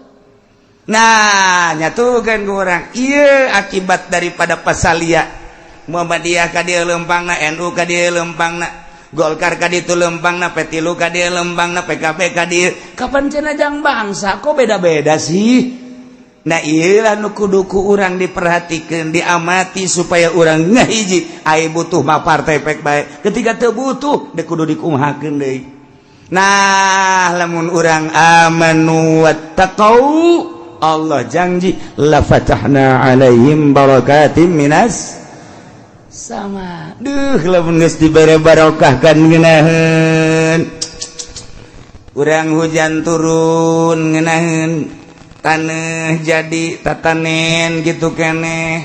Nah, nyatukan ku urang. Ieu akibat daripada pasalia Muhammadiyah ka dieu lempangna, NU ka dieu lempangna, Golkar ka ditu lempangna, P3 ka dieu lempangna, PKB ka dieu. Kapan cenah jang bangsa kok beda-beda sih? Nah, ieu nu kudu ku urang diperhatikan, diamati supaya urang ngahiji. Ai butuh mah partai pek bae. Ketika teu butuh deuk kudu dikumahakeun deui. Nah, lamun urang amanu wattaqau, Allah janji la fatahna alaihim barakatim minas sama. Duh, lamun geus dibere barokah kan ngeunaheun. Urang hujan turun ngeunaheun, tanah jadi tatanen gitu keneh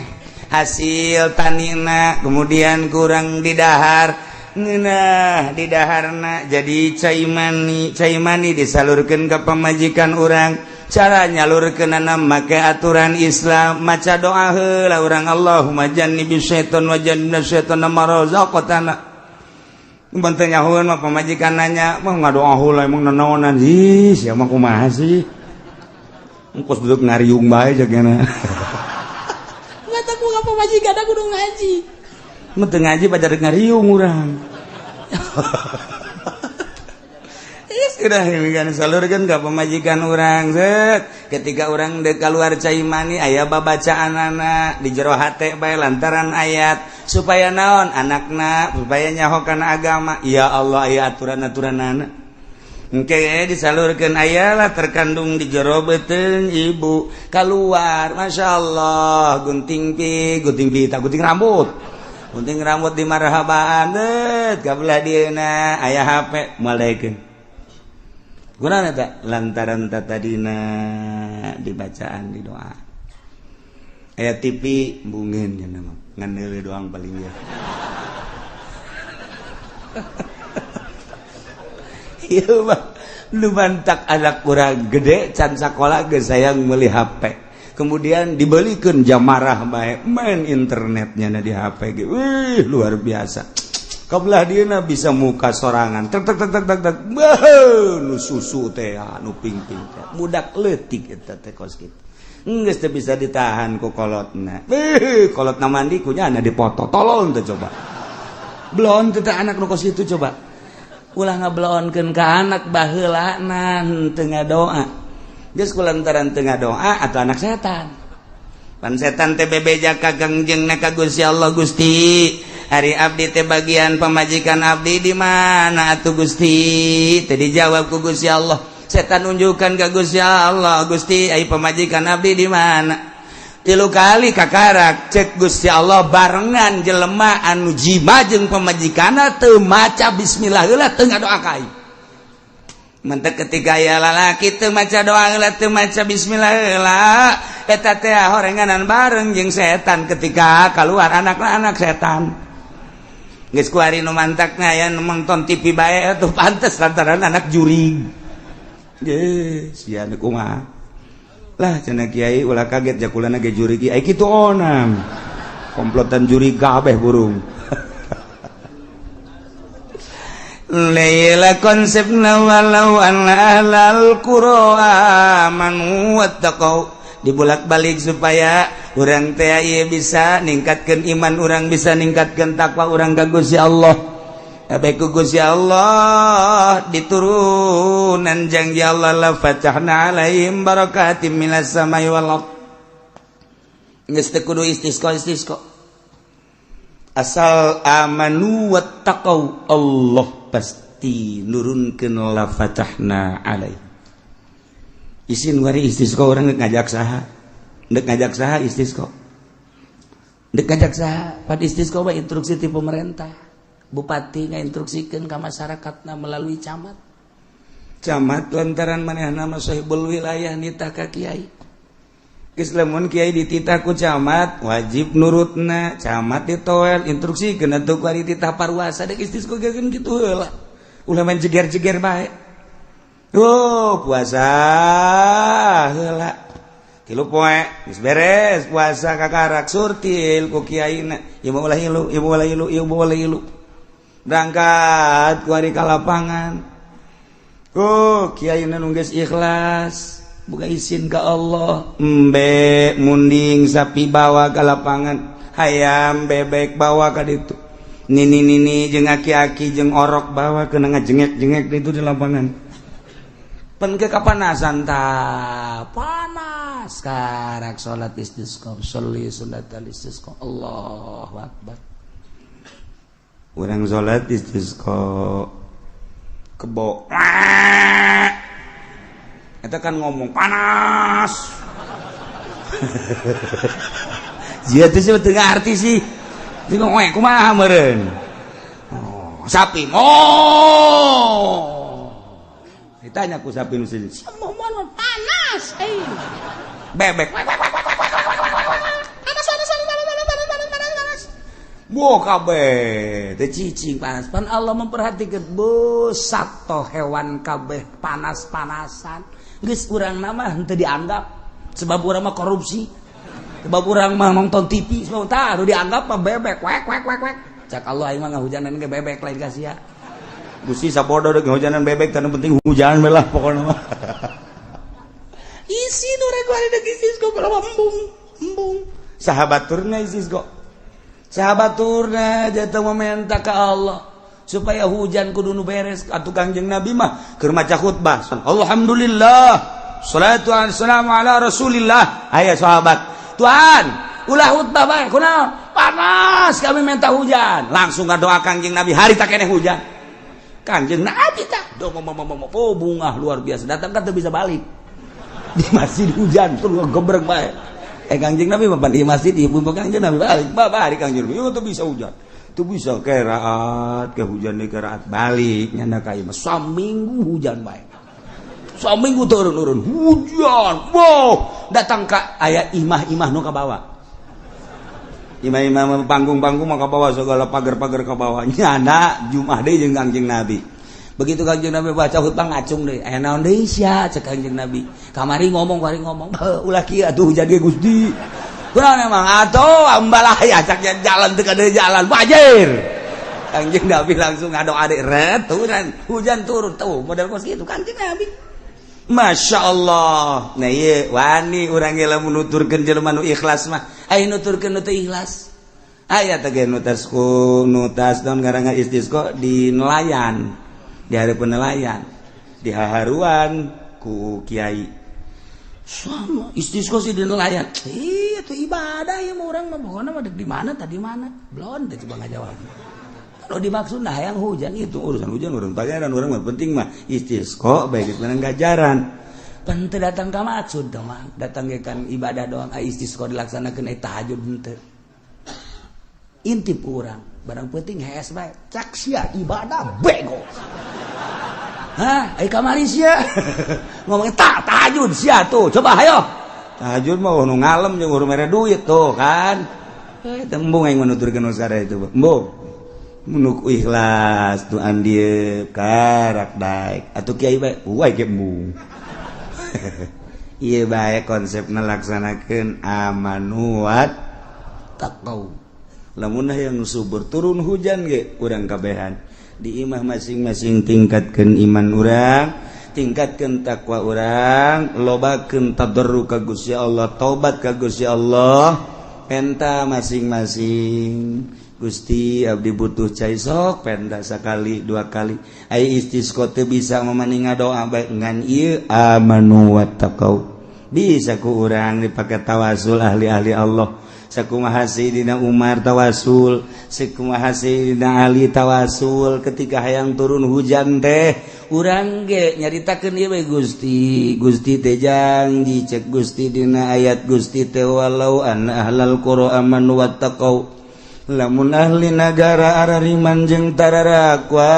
hasil tanina, kemudian kurang didahar ngeunah, didaharna jadi cai mani, cai mani disalurkan ke pemajikan urang. Cara nyalurkeunana make aturan Islam, maca doa heula urang, Allahumma jannibis syaiton wa jannibna syaiton ma razaqtana. Benten nyahueun mah pamajikan nanya mah ngadoa heula, emang nanaonan ih sia mah, kumaha sih? Engkos duduk ngariung bae jagana. Mata ku pamajikan aku kudu ngaji. Mun teu ngaji pada ngariung urang. Sudah kan salurkeun ka pamajikan urang, set. Ketika urang dek keluar cai mani aya babacaan anak di jero hate bae lantaran ayat supaya naon anakna supaya nyaho kana agama. Ya Allah, aya aturan-aturan anak. Oke, disalurkan ayalah terkandung di jero beuteung ibu keluar, masya Allah, gunting pi gunting pita, gunting rambut, gunting rambut di marhabaan det kabelah dieuna aya HP malaikeun gunana eta lantaran tadina dibacaan di doa. Aya TV bungin nya mah ngan doang paling ya. Iya mah lu mantak anak kurang gede can sakola geus sayang meuli HP, kemudian dibelikan jam marah bae main internetnya na di HP ge. Wih, luar biasa. Kabelah dieuna bisa muka sorangan tek tek tek tek tek tek. Beuh, nu susu teh nu ping-ping teh budak leutik eta teh kos kitu geus teu bisa ditahan ku kolotna. Beuh, kolotna mandi kunyana dipoto, tolong teh coba belon teh anak nu kos kitu. Coba ulah ngabelonkeun ka anak, baheulana teu ngadoa. Geus kulantaran teu ngadoa atau anak setan pan setan teh bebeja ka Kangjengna, ka Gusti Allah, "Gusti, ari abdi teh bagian pamajikan abdi di mana atuh, Gusti?" Teh dijawab ku Gusti Allah. Setan unjukkan ka Gusti Allah, "Gusti, ai pamajikan abdi di mana?" Tilu kali kakarak cek Gusti Allah, barengan jelema anu jima jeung pamajikanna teu maca bismillah heula, teu ngadoa ka aing. Mentek ketika aya lalaki teu maca doa heula, teu maca bismillah heula, eta teh horenganan bareng jeung setan. Ketika keluar anakna anak setan. Geus kuari nu mantakna aya nu nonton TV bae atuh pantes lantaran anak jurig. Ye, sia nu kumaha lah cenah kiai, ulah kaget jakulana ge jurig ai kitu, onam komplotan jurig kabeh burung. Laila konsepna walau anna ahlal qura amanu wattaqau dibulak-balik supaya urang teh ieu bisa ningkatkeun iman urang, bisa ningkatkeun takwa urang ka Gusti Allah. Baik ku Gusti Allah diturunan janji Allah la fatahna alaihim barakatim minas samai wal ard. Geus teu kudu istisqa istisqa, asal amanu wattaqau Allah pasti nurunkeun la fatahna alaih. Isin wari istisqa urang geus ngajak saha, ndek ngajak saha istisqa, ndek ngajak saha? Pad istisqa mah instruksi ti pemerintah, bupati ngainstruksikeun ka masyarakatna melalui camat, camat lantaran manehna mah sahibul wilayah nitah ka kiai. Geus lamun kiai dititah ku camat wajib nurutna, camat ditoel instruksikeun atuh kuari titah parwasa dek istisqa geus kitu heula, ulah main jeger-jeger bae. Oh, puasa heula. 3 poe geus beres puasa kakarak surtil ku kiaina ieu mah ulah ilu, ieu mah ulah ilu, ieu mah ulah ilu. Berangkat ku ari ka lapangan. Oh, kiaina nu geus ikhlas buka izin ka Allah, embe munding sapi bawa ka lapangan, hayam bebek bawa ka ditu. Nini-nini jeung aki-aki jeung orok bawa kena ngajengek-jengek itu di lapangan. Pen ke kapanasan ta panas karak salat istisqa, sholli sunat istisqa. Allahu akbar. Urang salat istisqa kebo. Eta kan ngomong panas. Jia teh sih teu ngarti sih. Bingung, kumaha meureun? Oh, sapi. Oh. Ditanya ku sapi nu sini. Semua panas eh. Bebek. Panas panas panas panas panas panas panas panas. Boh kabeh teu cicing panas. Pan Allah memperhatikan bu sato hewan kabeh panas-panasan. Geus urang mah henteu dianggap sebab urang mah korupsi. Sebab urang mah nonton TV, sebab tah nu dianggap mah bebek wek wek wek wek. Cak Allah aing mah ngahujanan ge bebek lain ka sia. Gusti sapodo deuk ngahujanan bebek tah nu penting hujan we lah pokona mah. Isi nu rek bari deuk istisqa kalau embung embung. Sahabat turna istisqa. Sahabat turna jatuh meminta ka Allah supaya hujan kudu nu beres atuh Kangjeng Nabi mah keur maca khutbah. Alhamdulillah. Salatu wassalamu ala Rasulillah. Aya sahabat, Tuhan, ulah khutbah bae kunaon? Panas kami minta hujan. Langsung ngadoa Kangjeng Nabi hari tak keneh hujan. Kangjeng Nabi tak do oh bunga luar biasa datang kan teu bisa balik. Di masjid hujan terus gebrek bae. Kangjeng Nabi mah di masjid ibu Kangjeng Nabi balik. Balik Kangjeng Nabi teu bisa hujan. Teu bisa keraat ke hujan deui keraat balik nyanda ka imah saminggu hujan bae. Saminggu turun-turun hujan. Wow, datang ka aya imah-imah nu ka bawah. Imah-imah panggung-panggung mah ka bawah segala pagar-pagar ka bawah. Nyanda Jumat deui jeung Kangjeng Nabi. Begitu Kangjeng Nabi baca khutbah ngacung deui. Aya naon deui sia cek Kangjeng Nabi. Kamari ngomong kamari ngomong, ulah kieu atuh hujan ge Gusti. Kunaon emang atuh ambalaya cak jalan teu kada jalan wajir. Kangjeng Nabi langsung ngadoa deui ret turun hujan turun tuh model kos kitu Kangjeng Nabi. Masya Allah. Nah iya wani urang ge lamun nuturkeun jelema nu ikhlas mah. Aya nuturkeun nu teu ikhlas. Aya teh ge nutas ku nutas naon ngaranna istisqa di nelayan. Di hareupeun nelayan. Di haharuan ku kiai. Sama istisqa sih di nelayan. Ih, itu ibadah ya mah urang mah pokona mah di mana tadi mana. Belum teh coba ngajawab. Kalau dimaksud nah yang hujan itu urusan hujan urang pangeran urang mah penting mah istisqa baik itu menang gajaran. Pan teu datang ka maksud teh mah, datang ge kan ibadah doang ai istisqa dilaksanakeun tahajud henteu. Intip urang, barang penting hees bae. Cak sia ibadah bego. Hah, ai kamari sia. Ngomongin tak tahajud sia tuh, coba hayo. Tahajud mah nu ngalem jeung urang mere duit tuh kan. Eh teu embung aing menuturkeun nu itu. Embung. Menuk ikhlas tuh andieu karak daek atuh kiai bae uai ge embung. Ieu bae konsep ngalaksanakeun amanu wat taqau. Lamun hayang subur turun hujan ge urang kabehan di imah masing-masing tingkatkeun iman urang, tingkatkeun takwa urang, lobakeun tadarru ka Gusti Allah, taubat ka Gusti Allah, penta masing-masing. Gusti abdi butuh cai sok penta sakali dua kali. Ai istisqa teu bisa mamaning ngadoa bae ngan ieu amanu wattaqau. Bisa ku urang dipake tawasul ahli-ahli Allah. Sakumaha Sayyidina Umar tawasul, sakumaha Sayyidina Ali tawasul ketika hayang turun hujan teh urang ge nyaritakeun ieu we Gusti. Gusti teh janji cek Gusti dina ayat Gusti teh walau anna ahlal qura amanu wattaqau. Lamun ahli nagara arariman jeung tararakwa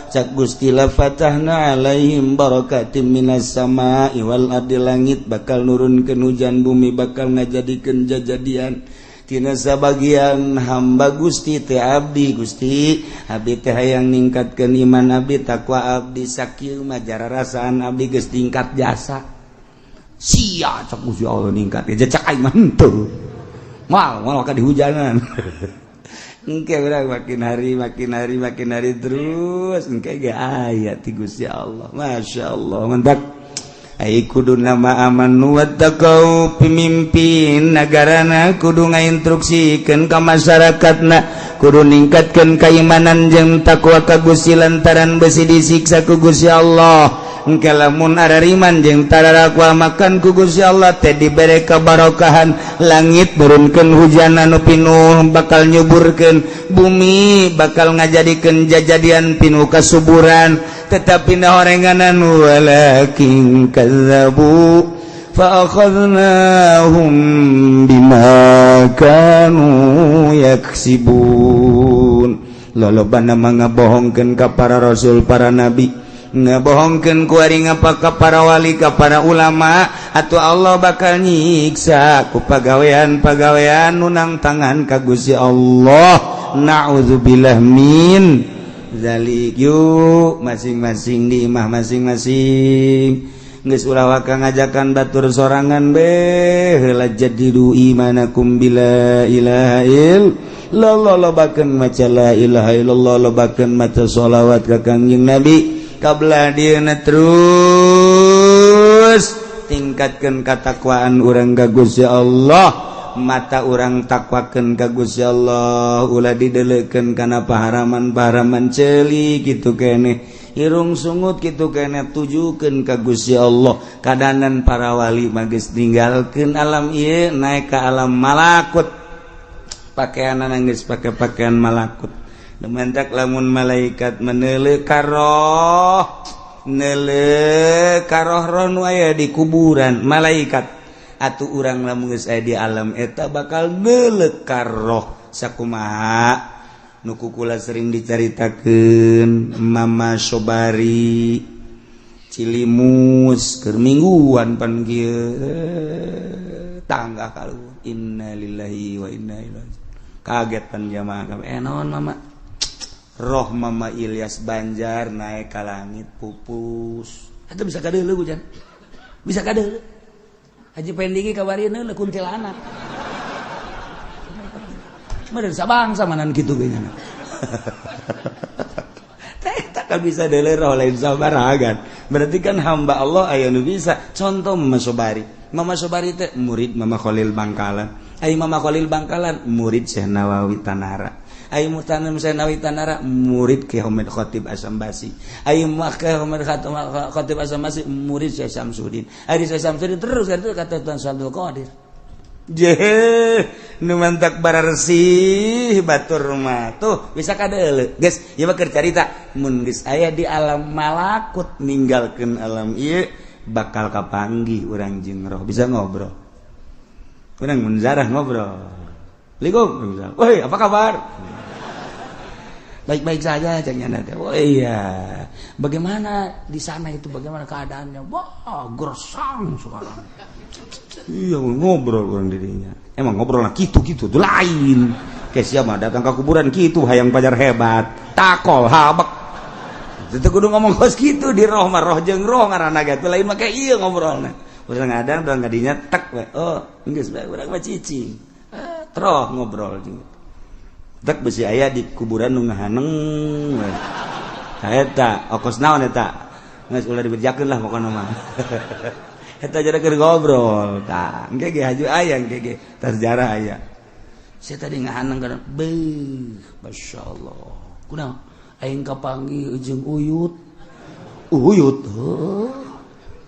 cak Gusti la fatahna alaihim barakatim minas sama'i wal ardi, langit bakal nurunkeun hujan, bumi bakal ngajadikeun jajadian tina sabagian hamba Gusti teh abdi Gusti abdi teh hayang ningkatkeun iman abdi, takwa abdi, sakieu mah jararasaan abdi geus tingkat jasa. Sia cek Gusti Allah ningkat ya, cek aing mah henteu. Moal moal ka dihujanan. Engke urang makin hari makin hari makin hari terus engke ge aya ti Gusti Allah. Masya Allah, mantap. Ai kudu nama aman wattaqau, pemimpin negarana kudu ngainstruksikeun ka masyarakatna kudu ningkatkeun keimanan jeung takwa ka Gusti, lantaran besi disiksa ku Gusti Allah. Engke lamun arariman jeung tarakwa makan ku Gusti Allah teh dibere kabarokahan, langit nurunkeun hujan anu pinuh bakal nyuburkeun bumi, bakal ngajadikeun jajadian pinuh kasuburan. Tetapi na orenganan, walakin kazzabu fa akhadnahum bima kanu yaksibun. Lolobana ngabohongkeun ka para rasul, para nabi, ngabohongkeun kuari ngapa ka para wali, ka para ulama, atau Allah bakal nyiksa ku pagawean-pagawean nu nangtangan ka Gusti Allah. Na'udzubillah min zalik. Yuk, masing-masing di imah masing-masing, geus ulah waka ngajakan batur sorangan be heula. Jadidu imanakum bila ilaha illallah, lobakeun maca la ilaha illallah, lobakeun maca sholawat ka Kangjeng Nabi kabla dieuna, terus tingkatkeun katakwaan urang ka Gusti Allah. Mata urang takwakeun ka Gusti Allah, ulah dideleukeun kana paharaman-paharaman. Ceuli kitu keneh, irung sungut kitu keneh, tujukeun ka Gusti Allah. Kadanan para wali mah geus ninggalkeun alam ieu, naik ka alam malakut, pakaian geus pake pakaian malakut. Dementak lamun malaikat meneuleuh karoh, neuleuh karoh roh nu aya di kuburan malaikat, atuh urang lamun geus aya di alam eta bakal neuleuh karoh. Sakumaha nu ku kula sering dicaritakeun, Mama Sobari Cilimus keur mingguan pan kieu, tangga kaluhur. Innalillahi wa inna ilaihi. Kaget pan jamaah kami. Eh, naon, Mama? Roh Mama Ilyas Banjar naik ke langit, pupus. Itu bisa kadeuleu, hujan bisa kadeuleu. Haji Pendingi kabarieun neuleuh kuntilanak. Meureun sabangsa manan kitu ge nya. Teh tak bisa deuleu roh lain sabaragan. Berarti kan hamba Allah aya nu bisa. Contoh Mama Sobari. Mama Sobari teh murid Mama Khalil Bangkalan. Ai Mama Khalil Bangkalan murid Syekh Nawawi Tanara. Ai mutanam Syekh Nawawi Tanara murid Ki Hamid Khatib Asambasi. Ai Ki Hamid Khatib Asambasi murid Syekh Samsudin. Ai Syekh Samsudin terus kan itu kata Tuan Abdul Qadir. Je, nu mantak bararsih batur mah tuh bisa kadeuleu. Geus, ieu mah keur carita mun geus aya di alam malakut, ninggalkeun alam ieu, bakal kapanggih urang jeung roh, bisa ngobrol. Urang mun zarah ngobrol. Assalamualaikum. Woi, apa kabar? Baik-baik saja, caknya nanti. Oh iya, bagaimana di sana itu, bagaimana keadaannya? Wah, gersang sekarang. Iya, ngobrol orang dirinya. Emang ngobrol lah gitu-gitu tuh lain. Kayak siapa datang ke kuburan gitu hayang pajar hebat, takol habek. Itu kudu ngomong kos gitu di roh mah, roh jeung roh ngaranna ge lain mah, kayak iya ngobrolna. Urang ngadang doang kadinya tek we. Oh, geus bae urang mah cicing. Eh, troh ngobrol jeung. Tek besi aya di kuburan nu ngahaneng. Tah eta okos naon eta? Geus ulah dibejakeun lah pokona mah. Eta jadi keur ngobrol. Tah, engke ge haju aya, engke ge tah sejarah aya. Saya tadi ngahaneng kana beuh, masyaallah. Kunaon? Aing kapanggih jeung uyut. Uyut heuh.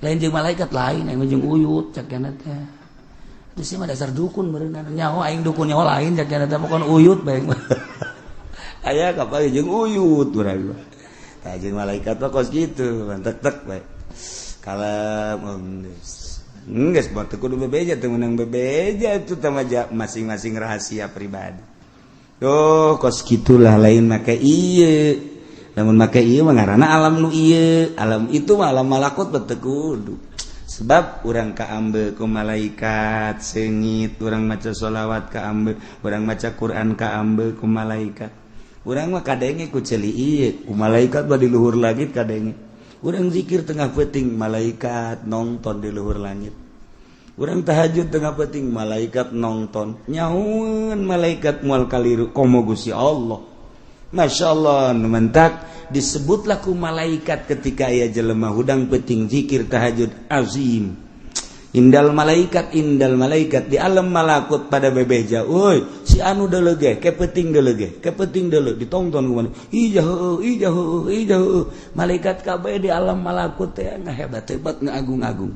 Lain jeung malaikat, lain, aing jeung uyut cak nya teh. Terus mah dasar dukun berenang, nyaho aing dukun, nyaho lain cak nya teh, pokon uyut bae. Aya kapanggih jeung uyut urang. Tah, jeung malaikat mah kos kitu, tek tek bae. Kalem geus, buat kudu bebeja, teu meunang bebeja itu teh masing-masing rahasia pribadi. Tuh kos gitulah, lain make ieu. Lamun make ieu mah ngaranna alam nu ieu, alam itu mah alam malakut teu kudu. Sebab urang kaambe ku malaikat seungit, urang maca sholawat kaambe, urang maca Quran kaambe ku malaikat. Urang mah kadenge ku ceuli ieu, ku malaikat mah di luhur langit kadenge. Urang zikir tengah peuting, malaikat nonton di luhur langit. Urang tahajud tengah peuting, malaikat nonton, nyahueun malaikat moal kaliru komo Gusti Allah. Masya Allah, nu mentak disebutlah ku malaikat ketika aya jelema hudang peuting zikir tahajud azim. Indal malaikat, indal malaikat di alam malakut pada bebeja, "Woi, si anu deuleuh ke peuting deuleuh ke peuting deuleuh," ditonton ku mana, "Ija heueuh, ija heueuh, ija heueuh." Malaikat kabeh di alam malakut teh ngahebat-hebat, ngaagung-agung.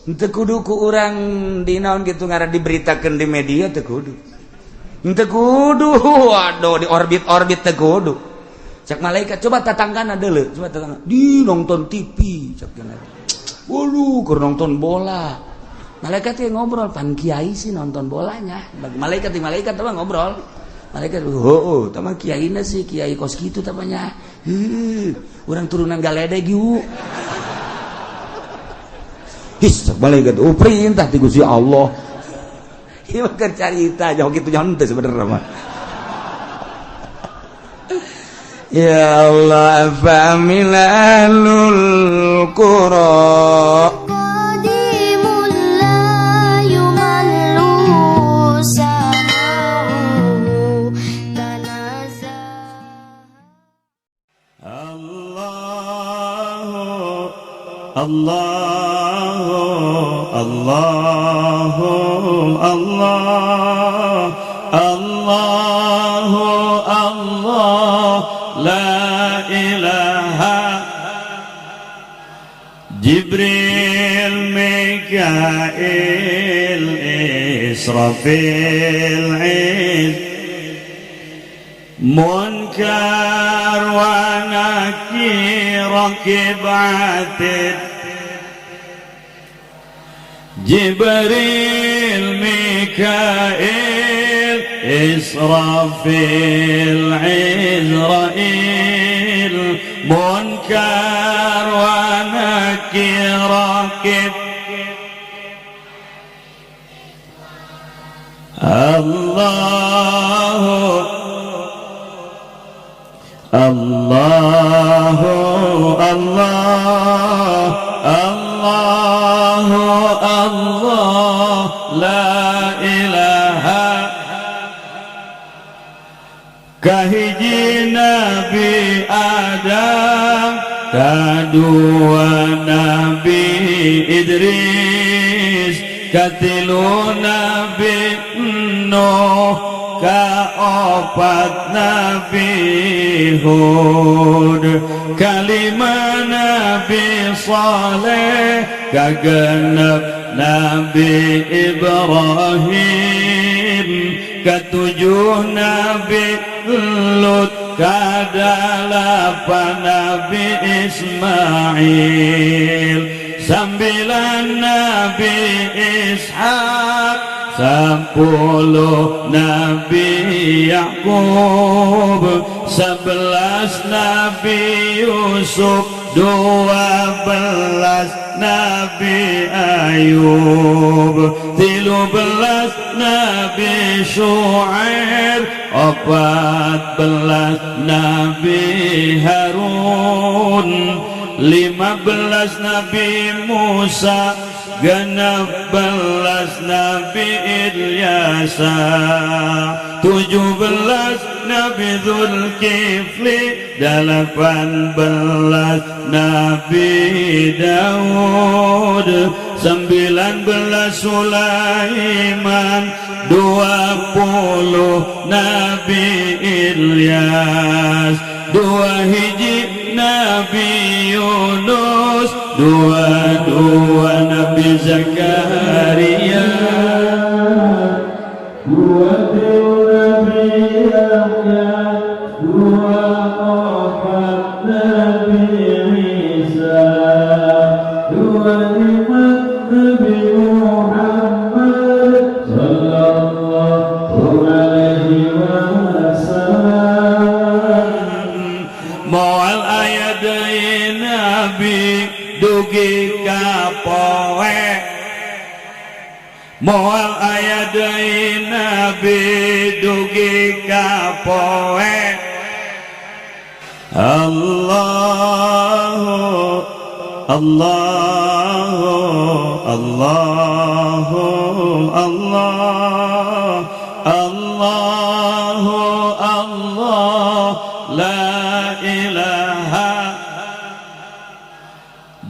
Teu kudu ku urang di naon gitu ngaran diberitakeun di media, teu kudu. Teu kudu, waduh, di orbit-orbit teu kudu. Cek malaikat, "Coba tatanggana deuleu, coba tatangga." Di nonton TV cek. Waduh, keur nonton bola. Malaikat yang ngobrol, "Pan kiai sih nonton bolanya." Malaikat di malaikat apa ngobrol. Malaikat, "Oh, tama kiai sih, kiai kos kitu tamanya. Heuh, urang turunan galedeg yuk." His, malaikat, "Oh, perintah ti Gusti Allah." Ieu mah keur carita, jauh kitu jangan teu sebenarnya mah. Ya Allah, famil ahlul qura قديم لا يمل سماعه تنزه الله الله الله الله الله الله لا إله. جبريل، ميكائيل، إسرافيل، عز منكر ونكير، رقيب عتيد. جبريل، ميكائيل، إسرافيل، عزرائيل، منكر ونكير، رقيب. الله الله الله الله الله لا إله. Kahiji Nabi Adam, kadua Nabi Idris, katilu Nabi Nuh, kaopat Nabi Hud, kalima Nabi Saleh, kagenep Nabi Ibrahim, ketujuh Nabi Lut, kadalapan Nabi Ismail, sembilan Nabi Ishak, 10 Nabi Yakub, 11 Nabi Yusuf, 12 Nabi Ayub, 13 Nabi Shu'aib, 14 Nabi Harun, 15 Nabi Musa, 16 Nabi Ilyasa, 17 Nabi Zulkifli, 18 Nabi Daud, 19 Sulaiman, 20 Nabi Ilyas, 2 Nabi Yunus, 22 Nabi Zakaria, 23 Nabi Yahya, 24 Nabi Isa, 25 Nabi Muhammad sallallahu alaihi wasallam. Moal aya deui nabi dugi ka poe, moal aya deui nabi dugi ka poe. Allah Allah. Allahu Allah Allahu Allah la ilaha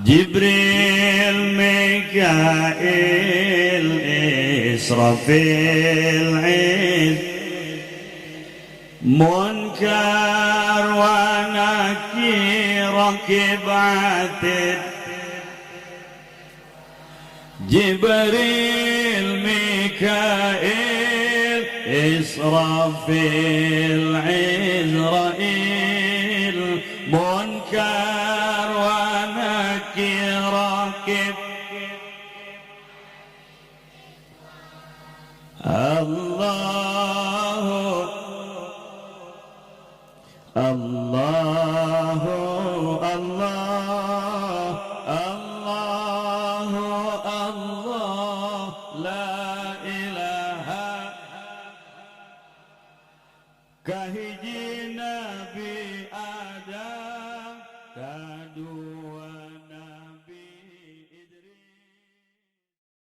Jibril Mikail Israfil Iz Munkar wa Nakir Rakib Atid Jibril Mikail Israfil Izrail Munkar wa Nakir Rakib Allahu Allahu Allah Allahu Allah la ilaha kahiji.